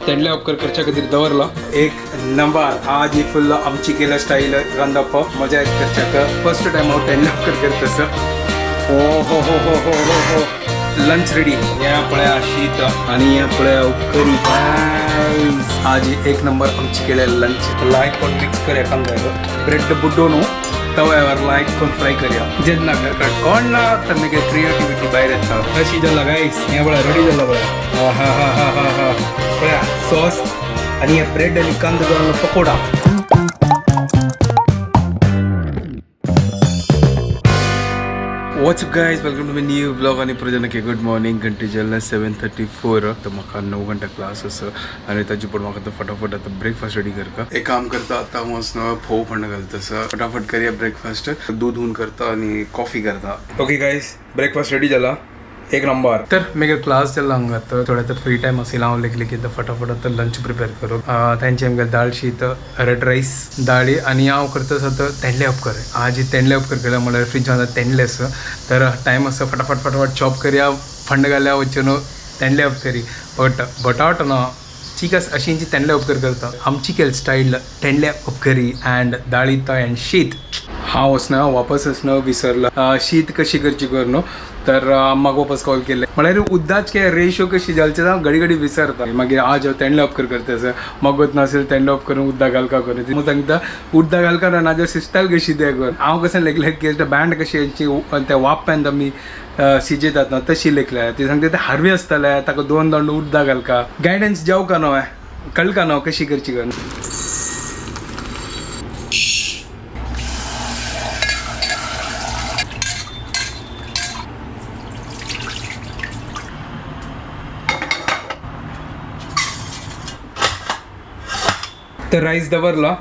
तेंडले उपकर करच्या खातीर दवरलो एक नंबर. आज ही फुल्ल आमची केलं स्टाईल रांदप मजा येत करच्याक. फर्स्ट टायम हांव तेंडले उपकर करता सर. हो हो हो हो हो हो हो लंच रेडी. ह्या पळया शीत आणि ह्या पळया उपकरी. आज एक नंबर आमची केले लंच. लायक कोण मिक्स करया कांदा ब्रेड बुड्डोनो तव्यावर लायक कोण फ्राय करया. जेन्ना घरकाट कोण ना तर मागीर क्रिएटिविटी भायर येता. अशी जाला गायस. हे पळय रेडी जाला पळय. हा हा हा हा हा हा पळया सॉस आणि हे ब्रेड आणि कांदो घालून pakoda. What's up guys, welcome to my new vlog. आणि प्रजनके गुड मॉर्निंग. घंटे जाल्ले 7:34. तर म्हाका 9 घंटा क्लास आसा आणि ताजे पण म्हाका आतां फटाफट आतां ब्रेकफास्ट रेडी करता. एक काम करता, आतां हांव वचून फोव फंड घालता आसा. फटाफट करया ब्रेकफास्ट. दूध हून करता आणि कॉफी करता. ओके गायस, ब्रेकफास्ट रेडी जाला एक नंबर. तर मागीर क्लास जाला हांगा. तर थोडे तर फ्री टायम आशिल्लो हांव लेखले की फटाफट आतां लंच प्रिपेर करूं. तांचे आमगे दाळ शीत, रेड रायस, दाळी आणि हांव करता आसा तर तेंडले उपकर. आज तेंडले उपकर केला म्हणल्यार फ्रिजान तेंडले आसा तर टायम आसा. फटाफट फटाफट चॉप करया, फंड घाल्या वचून तेंडले उपकरी. बट बटाट ना चिकस अशी तेंडले उपकर करता. आमची केल स्टायल तेंडले उपकरी अँड दाळी अँड शीत. हांव वचना वापस वचना विसरला शीत कशी करची करून. तर म्हाका वापस कॉल केले म्हळ्यार उद्दाच के रेशो कशी जालचे हांव घडी घडी विसरता. मागीर आज हांव तेंडले उपकर करता आसा. मगत नासेल तेंडले उपकर उद्दा घालका करून मग सांगता उद्दा घालका ना नाजाल्यार सिस्टाल कशी ते कर. हांव कशें लेखलें की बँड कशी हेंची त्या वाप्यान आमी शिजयतात ना तशी लेखल्या. ती सांगता ते हारवे आसतले ताका 2 दांडू उद्दा घालका. गायडन्स जावं का न्हय कळका न्हय कशी करची करून. तर राईस दवरला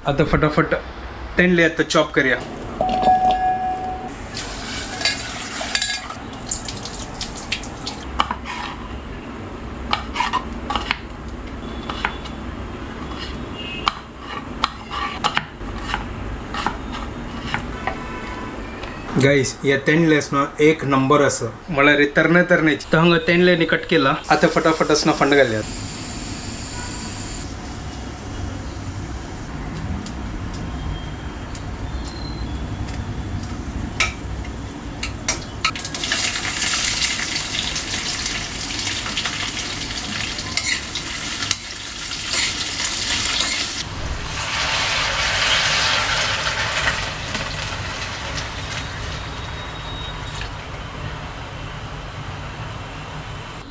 आता फटाफट तेंडले आता चॉप करूया. गाईस या तेंडलेस ना एक नंबर असं मला रे तरणे तरणे. तर हांगा तेंडल्यानी कट केला आता फटाफट असं फंड घालया.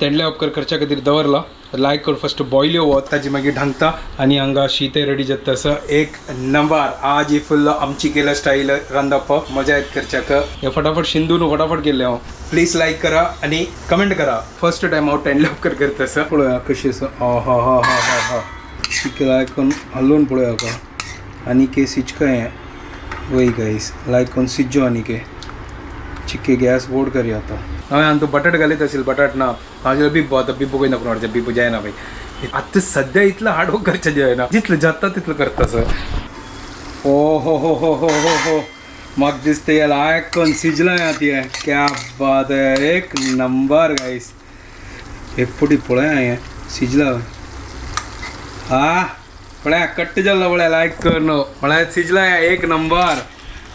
तेंडले उपकर करच्या खातीर दवरला लायक करून फर्स्ट बॉयल येवत ताजी मागीर ढांकता आणि हांगा शीत रेडी जाता आसा. एक नंबर. आज ही फुल्ल आमची केलं स्टाईल रांदप मजा येत करच्याक. हे फटाफट शिंदून फटाफट केले हांव. प्लीज लायक करा आणि कमेंट करा. फर्स्ट टायम हांव तेंडले उपकर करता आसा. पळोवया कशी आसा. हा हा हा हा हा हा चिके लायक करून हलोवन पळोवया का आनी के सिचका हें वय गायस लायक करून सिज्जो आनी के चिक्के गॅस बोर्ड करया. आता हांवें आनी बटाट घालीत असेल बटाट ना हांव बिब्बो. आतां बिब्बो खंय नको हाडचें, बिब्बो जायना बाई. आतां सद्या इतलो हार्ड वर्क करचें जायना, जितलें जाता तितलें करता सर. ओ हो हो हो हो हो हो म्हाका दिसता हे लायक करून सिजलां आतां हें. क्या बात है, एक नंबर गायस. एक फावटी पळया हें सिजलां. हा पळया कट्ट जाल्लो पळया लायक करून म्हळ्यार सिजलां हें एक नंबर.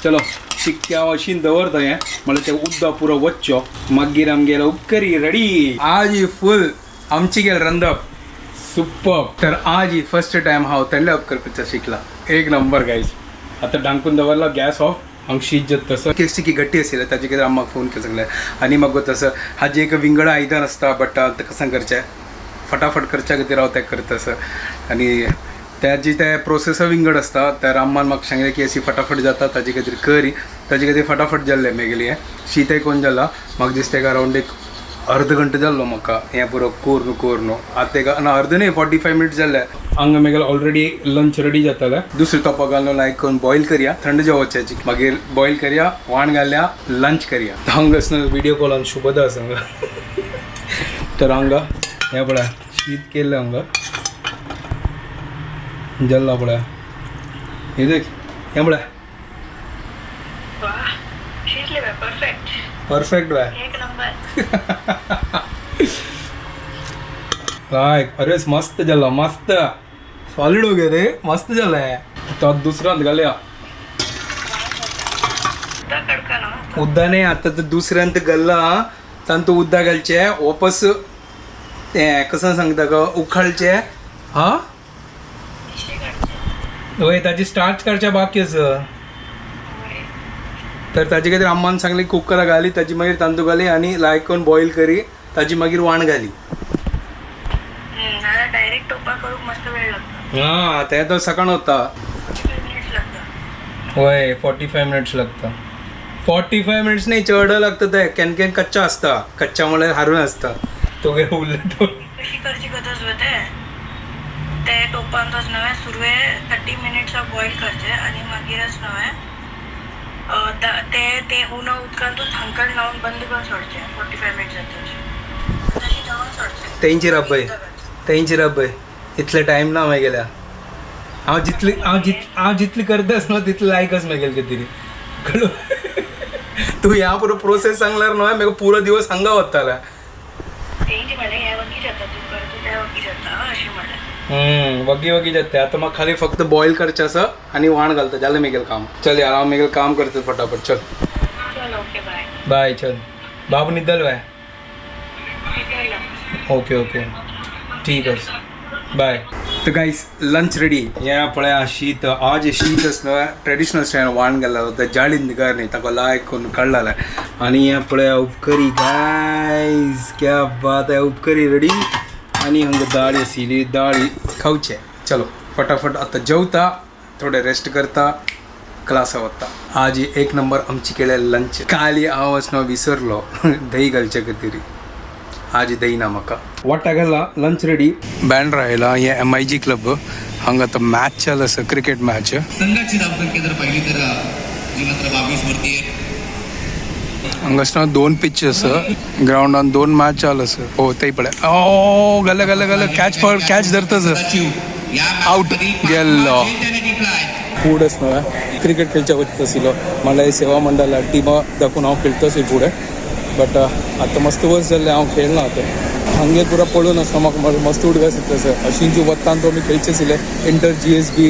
चलो चिक्क्या अशीन दवरता हें म्हळ्यार तें उदक पुरो वच्चो. मागीर आमगेलो उपकरी रेडी. आज ही फुल आमची गेल रंदप सुपर. तर आज ही फर्स्ट टायम हांव तेंडले उपकर करपाक शिकला. एक नंबर गायज. आतां धांकून दवरला गॅस ऑफ. हांव शीत जाता तसं केस चिकी गट्टी आशिल्ले ताजे खातीर आम्माक फोन केलो सगळें. आनी म्हाका तसं हाजी एक विंगड आयदन आसता बट तें कशें करचें फटाफट करच्या खातीर हांव तें करता सर. आनी त्याजी ते प्रोसेस विंगड आसता. तर अम्मान म्हाका सांगलें की अशी फटाफट जाता ताजे खातीर करी. ताजे खातीर फटाफट जाल्लें मेगेलें हें शीतय कोण जाला. म्हाका दिसता एक अरावंड एक अर्द घंटो जाल्लो म्हाका हें पुरो कोरून कोरून. आतां एक ना अर्द न्ही 45 मिनट्स जाल्ले. हांगा मेगेलें ऑलरेडी लंच रेडी जातालें. दुसरें तोपाक घालून लायक करून बॉयल करया थंड जेवपाचें. मागीर बॉयल करया वाण घालया लंच करया. हांगा व्हिडिओ कॉलान शुभदा आसा हांगा. तर हांगा हें पळय शीत केल्लें हांगा जल्ला पळय. हे देख हें पळय परफेक्ट. परफेक्ट बाय. एक नंबर. लायक अरे मस्त जाला, मस्त सॉलिड हो गया रे, मस्त जाला है. तो दुसऱ्यांत घालया. उद्दा नाही, आता तर दुसऱ्यांत गल्ला तांतू उद्दा घालचे वापस ते कसं सांगता का उखळचे. हा वय ताजी स्टार्च करच्या बाकी आसा. तर ताजे खातीर अम्मान सांगली कुकरा घाली, ताजी मागीर तांदूळ घाली आनी लायक करून बॉयल करी, ताजी मागीर वाण घाली. डायरेक्ट टोपा करूक मस्त वेळ लागतो. हा ते तर सकाळ होता. 45 मिनिट्स लागतात. होय 45 मिनिट्स लागता. 45 मिनिट्स नाही, चड लागतं ते. Can can कच्चा असता, कच्चा म्हळ्यार हारून असता तो काय उरलं तो. कशी करची गरज होते ते टोपांतच नव्हे, सुरवे 30 मिनिट्स बॉईल करचे आणि मागीरच नव्हे ते ते उन उदकान तूं धांकण लावन बंद करून सोडचे 45 मिनिट्स जातच तशी जावन सोडचे. तेंची रब्बय, तेंची रब्बय, इतले टायम ना मागेल्या. हांव जितली हांव जितली करतास न्हू तितली लायकच मागेल कितें कळू तूं ह्या पुरो प्रोसेस सांगल्यार न्हू म्हाका पुरो दिवस हांगा वताला. तेंची म्हणलें हे वगी जाता, तूं करता ते वगी जाता अशें म्हणलें. वगी वगी जाता. आता मग खाली फक्त बॉईल करचें आसा आनी वाण घालता, जालें मेगेल काम. चल यार हांव मेगेल काम करता फटाफट. चल चल ओके बाय. बाय. चल बाबू निदल बाय. ओके ओके ठीक आहे, बाय. तर गाईस लंच रेडी. ह्या पळया शीत. आज शीत आसलो ट्रेडिशनल स्टायल वाण गेल्ला होता, जाळीन घर न्ही ताका लायक करून काडला. आनी ह्या पळया उपकरी गायज, क्या बात आहे, उपकरी रेडी. आनी हांगा दाळी आशिल्ली, दाळी खावचे. चलो फटाफट आता जेवता, थोडे रेस्ट करता, क्लासा वता. आज एक नंबर आमची केले लंच. काली हांव आसनो विसरलो दही घालचे खातीर, आज दही ना म्हाका वाटा घाला. Lunch ready. बँड राहिला हे MIG club, हांगा आतां मॅच चालू आसा, क्रिकेट मॅच. संघाची धावसंख्या जर पाहिली तर जी मात्र 22 वरती आहे. हांगासर दोन पिच आसा ग्रावंडान, दोन मॅच चालू आसा. हो ते पळय, ओ घाले घाले घाले, कॅच पळ, कॅच धरता सर. सचिव या Out मॅचमध्ये गेलो. पाचवा झेल त्याने जिंकलाय. फूड आसना क्रिकेट खेळच्या वचत आशिल्लो म्हणल्यार सेवा मंडळ टिमा दाखोवन हांव खेळटोच फुडें, बट आतां मस्त वर्स जाल्लें हांव खेळना. आतां हांगे पुरो पळोवन आसता म्हाका मस्त उडगास येता सर. अशी जी वतान तो आमी खेळचे आशिल्ले इंटर GSB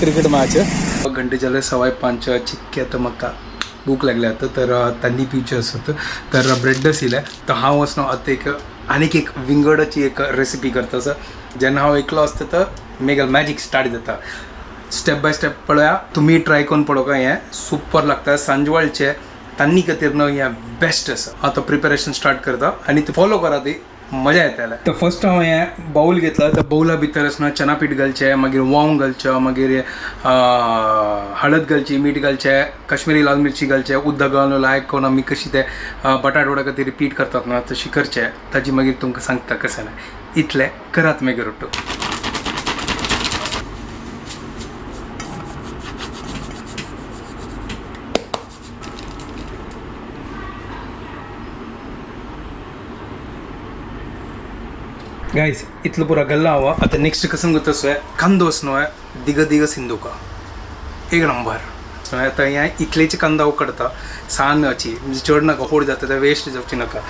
cricket match. घंटे जाले 5:15. चिक्के आतां म्हाका भूक लागली आतां, तर तांणी पिवचें आसत तर ब्रेड आशिल्लें. तर हांव वचना आतां एक आनीक एक विंगडाची एक रेसिपी करता सर. जेन्ना हांव एकलो आसता तर मेगल मॅजीक स्टार्ट जाता. स्टेप बाय स्टेप पळया, तुमी ट्राय करून पळोवका, हें सुपर लागता. सांजवाळचे तांणी खातीर न्हू हें बेस्ट आसा. आतां प्रिपेरेशन स्टार्ट करता आनी ती फॉलो करा, ती मजा येतले. तर फर्स्ट हांव हें बाउल घेतला, त्या बाउला भितर आसना चना पीठ घालचें, मागीर वोंग घालचें, मागीर हळद घालची, मीठ घालचें, काश्मीरी लाल मिरची घालचें, उदक घालून लायक करून आमी कशी ते बटाट वडा खातीर पीठ करतात ना तशी करचें. ताजी मागीर तुमकां सांगता कशें ना. इतलें करात मागीर रोटो. गाईस इतलं पुरा गल्ला हवा. आता नेक्स्ट कसं करतो आहे, कांदो असणो आहे दिग दिग सिंधुका एक नंबर. आता ह्या इतलेचे कांदा उकडता सानाची, म्हणजे चड नाका, होड जाता ते वेस्ट जावची नाका.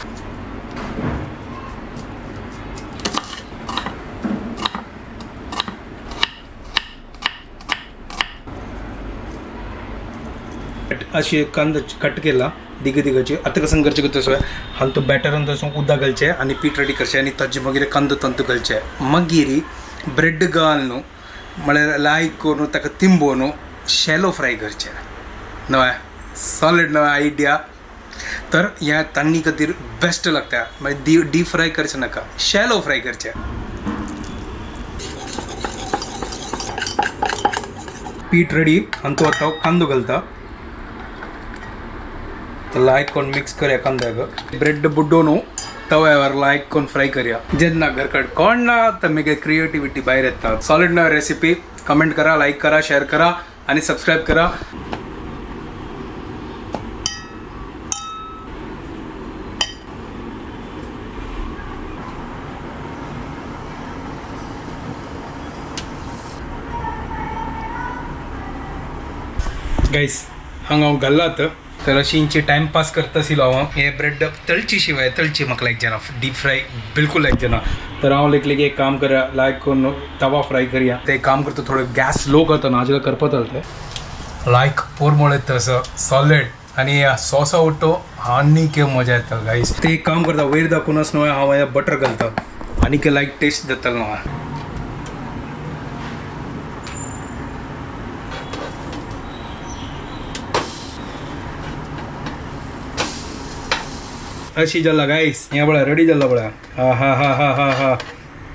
अशी एक कांदा कट केला दिग दिगाची. आता कसं करचे करतो हांव तो बॅटरान तसो उदक घालचें आनी पीठ रेडी करचें आनी ताजे मागीर कांदो तंतू घालचें, मागीर ब्रेड घाल न्हू म्हळ्यार लायक करून ताका तिंबोवन शॅलो फ्राय करचें. नव्या सॉलिड नव्या आयडिया. तर ह्या तांणी खातीर बेस्ट लागता. मागीर डीप फ्राय करचें नाका, शॅलो फ्राय करचें. पीठ रेडी. आनी तो आतां कांदो घालता, लायक करून मिक्स करया कांद्याक. ब्रेड बुड्डोवन तव्यावर लायक करून फ्राय करया. जेन्ना घरकड कोण ना तर मागीर क्रिएटिविटी भायर येता. सॉलिड नवी रेसिपी. कमेंट करा, लाईक करा, शेअर करा आणि सबस्क्राईब करा. गाईस हांगा हांव घाल्ला आतां. तर अशी इंची टाइमपास करता आशिल्लो हांव. हे ब्रेड तळची शिवाय तळची म्हाका लायक जायना, डीप फ्राय बिलकुल लायक जायना. तर हांव लेखले की एक काम करा, लायक करून तवा फ्राय करया. ते काम करता, थोडं गॅस लो करता, नाजाल्यार करपत ते लायक पोरमोळ येता असं सॉलिड. आणि सॉसा उठो आनी के मजा येता गाईस. ते एक काम करता, वयर दाखोवनच न्हय हांव बटर घालता आनी के लायक टेस्ट जातलो न्हय. अशी जाला गाईस, हे पळय रेडी जाला पळय. हा हा हा हा हा हा,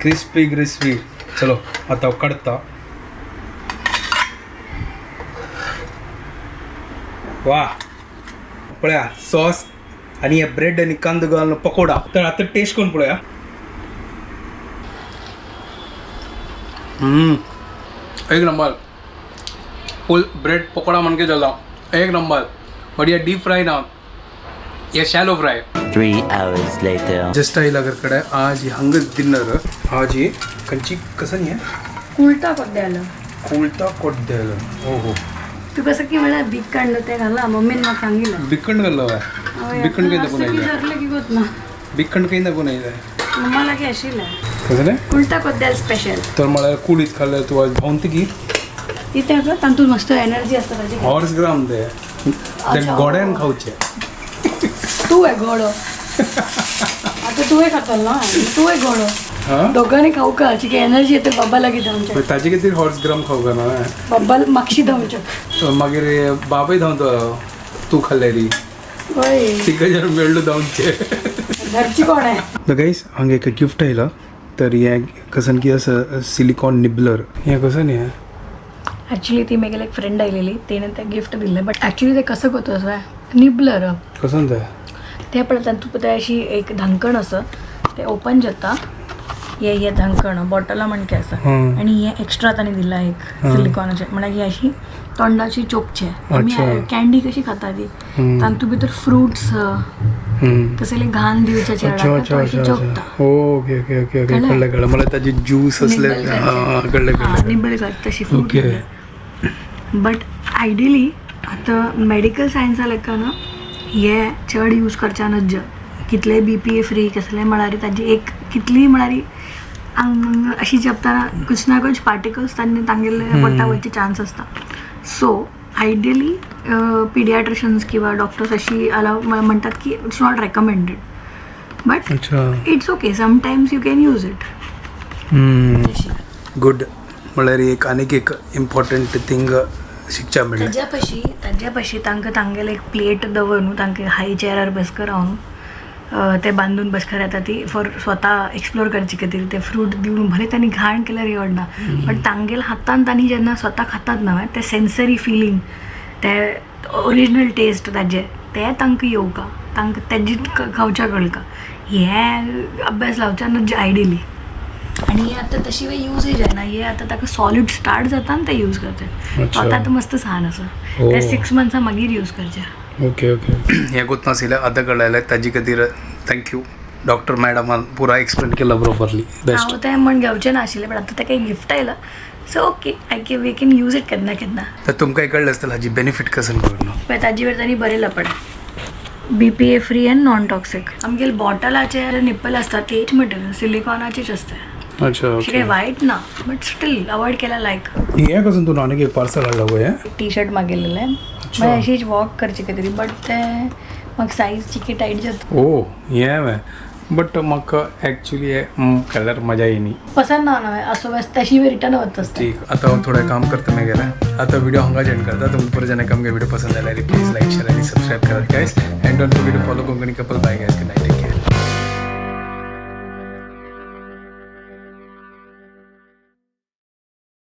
क्रिस्पी क्रिस्पी. चलो आता हांव काडटा. वा, पळया सॉस आणि हे ब्रेड आणि कांदो घालून पकोडा. तर आता टेस्ट करून पळया. एक नंबर. फुल ब्रेड पकोडा म्हणजे जाला एक नंबर. बट हे डीप फ्राय ना, हे shallow fry. 3 hours later. Just आयला कडे आज हंगच डिनर. आज कंची कसं नाही कुलटा कोद्याला. कुलता कोड्याला. हो हो. तू कसं की मला बीक काढलं ते घाला मम्मीन म्हाका सांगितलं. बिकंड घाल्लो बिकंड काही दाखवून आयला. सरलं की गोत ना. बिकंड काही दाखवून आयला. मम्मा लागी आशिल्लें. कसं नाही. कुलटा कोद्याल स्पेशल. तर मला कुळीत खाल्लं तू आज धावून की. तिथे अगं तांतूत मस्त एनर्जी असता ताजी. हॉर्स ग्राम ते ते गोड्यान खावचे. तू आहे गोडो, आता तू खातल ना, तू आहे गोडो. हा. दोघांनी खाऊ का अशी एनर्जी येते बाबा लागीं धांवच्या. ताजे किती हॉर्स ग्राम खाऊ का ना. बाबा मागशी धांवच्या. तर मागीर बाबय धांवतो तू खाल्लेली. होय. तिघ जण मेळ्ळो धांवचे. घरची कोण आहे. तर गाईस हांगा एक गिफ्ट आयला. तर हे कसं की असं सिलिकॉन निबलर, हे कसं नाही. ॲक्च्युली ती मेगेल एक फ्रेंड आयलेली, तिने ते गिफ्ट दिलं. बट ॲक्च्युली ते कसं करतो असं निबलर. कसं ते? ते पण तातूंत ते अशी एक धांकण असं ते ओपन जाता. हे हे धांकण बॉटला म्हणके आसा. आणि हे एक्स्ट्रा ताणी दिला एक सिलिकॉनाचे, म्हळ्यार ही अशी तोंडाची चोपचे आमी कॅन्डी कशी खाता ती, तातूंत भितर फ्रुट्स कसले घाण दिवच्या चेहऱ्याक तो अशी Chopta. Okay okay okay okay. कळलं? कळलं कळलं मला. त्याचे ज्यूस असले. निबल करचे. हां, कळलं हा, कळलं. निबल कर तशी फ्रूट. बट आयडियली आतां मेडिकल सायन्सा लेखान हे चड यूज करच्या नज्ज. कितलेय बीपीए फ्री कसले म्हळ्यार ताजी एक कितलीय म्हळ्यार आंग अशी जपताना कुछ ना कुछ पार्टिकल्स तांचे तांगेले पोटा वयचे चान्स आसता. सो आयडियली पिडियाट्रिशन्स किंवा डॉक्टर्स अशी अलाव म्हणतात की it's not recommended, but अच्छा. It's okay, sometimes you can use it. Good. म्हळ्यार एक आनीक एक इम्पॉर्टंट थिंग शिकच्या मेळ्ळें. ताज्या ताज्या पशी तांकां तांगेले एक प्लेट दवर न्हू, तांकां हाय चेअरार बसकर रावन ते बांदून बसकर येता ती फॉर स्वता एक्सप्लोर करचे खातीर. ते फ्रूट दिवन भले तांणी घाण केल्यार आवडना, बट तांगेले हातान तांणी जेन्ना स्वता खातात ना ते सेन्सरी फिलींग, ते ओरिजिनल टेस्ट ताजे ते तांकां येवका, तांकां तेजी खावच्या कळका. हे अभ्यास लावच्या न्हू आयडियली. आणि हे आतां तशी वेळ यूजय जायना. हे आतां ताका सॉलिड स्टार्ट जाता आनी ते यूज करता. अच्छा. आतां मस्त सान आसा. हो. ते 6 मंथ्सां मागीर यूज करचे. Okay okay. हे गोत नाशिल्लें आतां कळ्ळें. ताजे खातीर thank you doctor मॅडमान पुरा एक्सप्लेन केलं प्रॉपरली. बेस्ट. हांव तें म्हण घेवचें नाशिल्लें, बट आतां ताका एक गिफ्ट आयलां, so okay, I can we can use it केन्ना केन्ना. तर तुमकां कळ्ळें आसतलें हाजी बेनिफीट कसं करून. पळय ताजे वेळ तांणी बरयलां पळय, BPA free and non toxic. आमगेले बॉटलाचे निप्पल आसता तेच मटेरियल सिलिकॉनाचेच आसता. अच्छा. अशें काही वायट ना, बट स्टील अवॉयड केल्यार लायक. हे कसं तूं आनीक एक पार्सल हाडलां पळय हें? टी शर्ट मागयलेलें मागीर अशीच वॉक करची खातीर, बट ते म्हाका सायज चिकी टायट जाता. ओ हें बट म्हाका एक्चुली कलर मजा येयनी. पसंत ना न्हय असो तशी बी रिटर्न वता आसता. ठीक, आता हांव थोडें काम करता मागीर आतां व्हिडिओ हांगा एंड करता. तुमकां परत जेन्ना आमगे व्हिडिओ पसंत जाल्यार प्लीज लायक, शेअर आनी सबस्क्रायब करात guys. And don't forget to follow Konkani couple. Bye guys, good night, take care.